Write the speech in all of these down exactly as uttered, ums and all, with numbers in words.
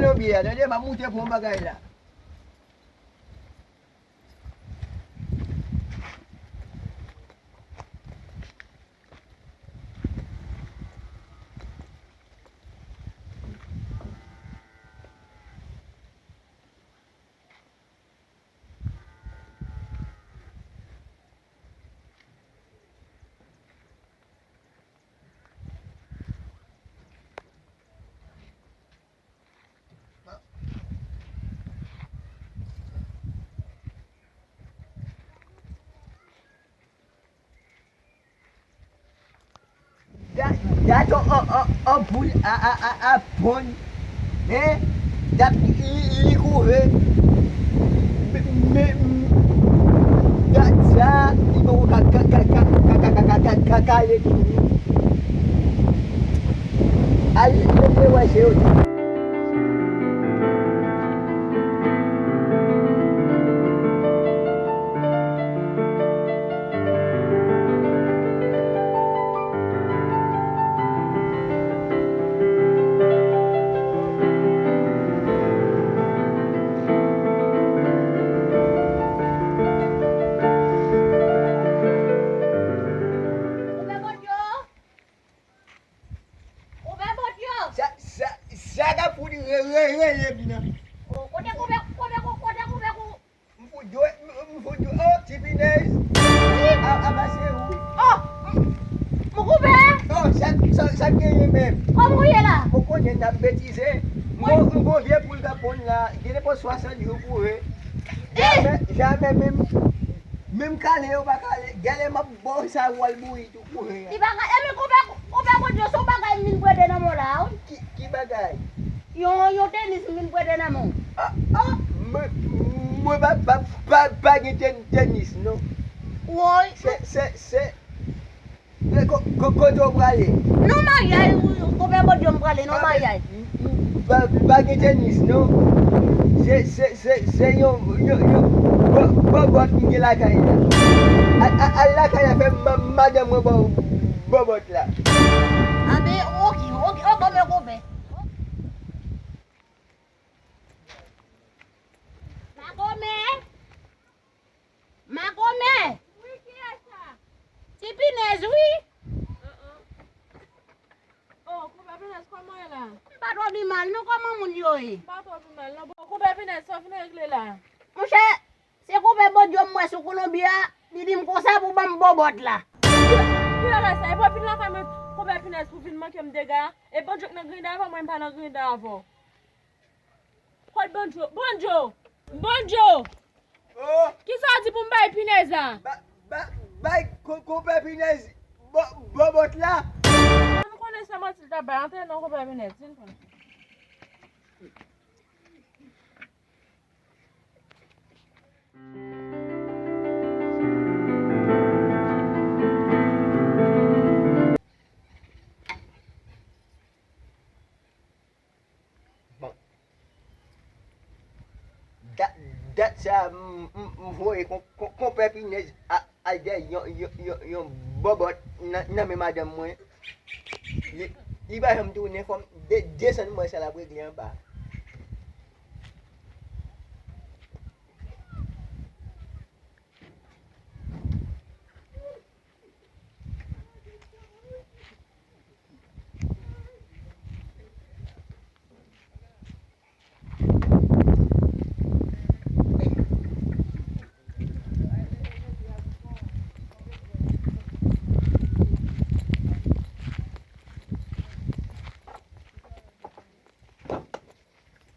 Yon biyè, tande, m ap moute pou yon bagay la. Gad, gad yon, yon, yon, yon boul a, a, a, a ponn, en, dat li, li, li kouve. Men, men, gad sa, li poko ka, ka, ka kale tou. Al, al, al wè se yo. Koupe bòt yo! Koupe bòt yo! Sa, sa, sa k ap fout re, re, rele m nan? O, kote koupe, kote kou, kote koupe kou? M fout dwe, m, m fout dwe. O, ti pinèz! Wi! A, a pase ou. O! M, m koupe! O, sa, sa, sa k genyen menm? Kòman w ye la? Ou konnen n ap betize. M gon, m gon vye poul k ap ponn la. Gen nenpòt swasant jou kouve. Ih! Jamè, jamè menm, menm kale yo pa kale. Gade m ap ba w sa w al bouyi tou kouve a. Li pa ka, epi koupe, koupe bòt yo, se yon bagay m vin prete nan men w la, wi. Ki, ki bagay? Yon, yon tenis m vin prete nan men w. A, a, mwen, mwen pa, pa, pa, pa gen ten-, tenis, non. Woy. Se, se, se, E, ko-, ko-, kote w prale? Non, maryaj, wi, koupe bòt yo m prale, non, maryaj. M, m, pa, pa gen tenis, non. Se, se, se, se yon, yon, yon bò-, bòbòt m gen lakay la. Al, al, al lakay la fè ma-, madanm mwen ba w bòbòt la. A ben, oke, oke, oke, men koupe. Makomè! Makomè! Wi, kiyès sa? Ti pinèz, wi. O, koupe pinèz, kòman w ye la? M pa twò pi mal, non, kòman moun yo ye? M pa twò pi mal, non. Bon, koupe pinèz, sa w fin regle la? Monchè, se koupe bòt yo m wè sou Kolonbi a, li di m konsa pou ban m bòbòt la. Ki bagay sa? E pou w vin lakay mwen koupe pinèz pou vin manke m dega? E Bondye k nan griyen avè w, mwen m pa nan griyen avè w. Kot Bondjo? Bondjo! Bondjo! O! Kisa w di pou m bay pinèz la? Ba, ba, bay ko-, konpè pinèz bò-, bòbòt la. Mwen m konnen se manti l t ap bay. Antre non, konpè pinèz, vin pran. Bon. Dat, dat sa, m, m, m voye kon, kon, konpè pinèz a, al dèyè yon, yon, yon, yon bòbòt nan, nan men madanm mwen. Li, li pa janm tounen, fò m de-, desann mwen sa l ap regle anba.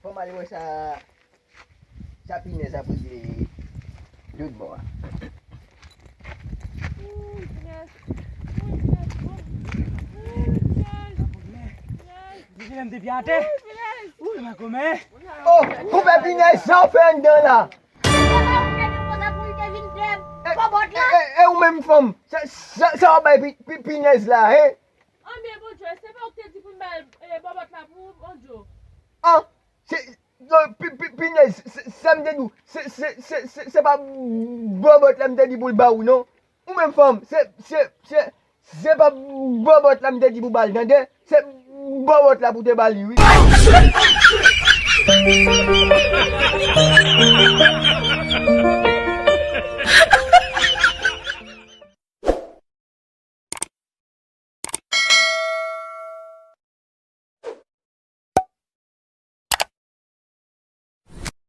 Fò m al wè sa, sa pinèz ap regle tout bò a. Veye m depi atè. Wi, makomè. O, konpè pinèz, sa w fè anndan la? Se pa ou ki te di konsa pou l te vin dèyè bòbòt la? E, e, e ou menm fanm, sa, sa, sa w ap bay pi, pi, pinèz la, en? Anben, Bondye, se pa ou ki te di pou m bay, e, bòbòt la pou ou, Bondye? An, se, non, pi, pi, pinèz, se, sa m te di w, se, se, se, se, se pa bòbòt la m te di pou l ba ou, non. Ou menm fanm, se, se, se, se pa bòbòt la m te di pou ba l, tande? Se bòbòt la pou te ba li, wi.